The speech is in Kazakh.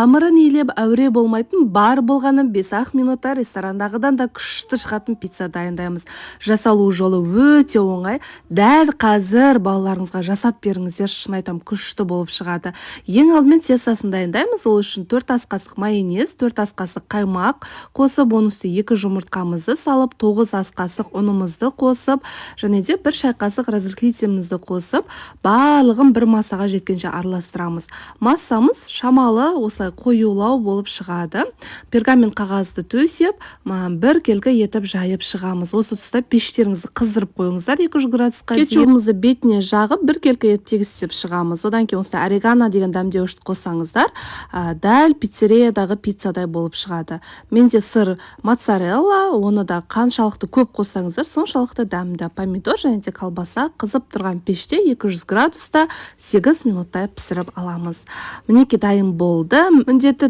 Қамырын илеп әуре болмайтын, бар болғаны 5-ақ минутта ресторандағыдан да күшті шығатын пицца дайындаймыз. Жасалу жолы өте оңай. Дәл қазір балаларыңызға жасап беріңіздер, шын айтам, күшті болып шығады. Ең алдымен тестосын дайындаймыз. Ол үшін 4 ас қасық майонез, 4 ас қасық қаймақ қосып, оның үстіне 2 жұмыртқамызды салып, 9 ас қасық ұнымызды қосып, және де 1 шай қасық разрыхлителімізді қосып, барлығын бір массаға жеткенше араластырамыз. Массамыз шамалы осылай қоюлау болып шығады. Пергамент қағазды төсеп, бір келкі етіп жайып шығамыз. Осы тұста пештеріңізді қыздырып қойыңыздар 200 градусқа дейін. Кетчупымызды бетіне жағып, бір келкі етіп тегістеп шығамыз. Одан кейін осындай орегано деген дәмдеуішті қоссаңыздар, дәл пиццериядағы пиццадай болып шығады. Менде сыр моцарелла, оны да қаншалықты көп қоссаңыздар, соншалықты дәмді. Помидор және де колбаса қызып тұрған пеште 200 градуста 8 минуттай пісіріп аламыз. Мінекей, дайын болды. Міндетті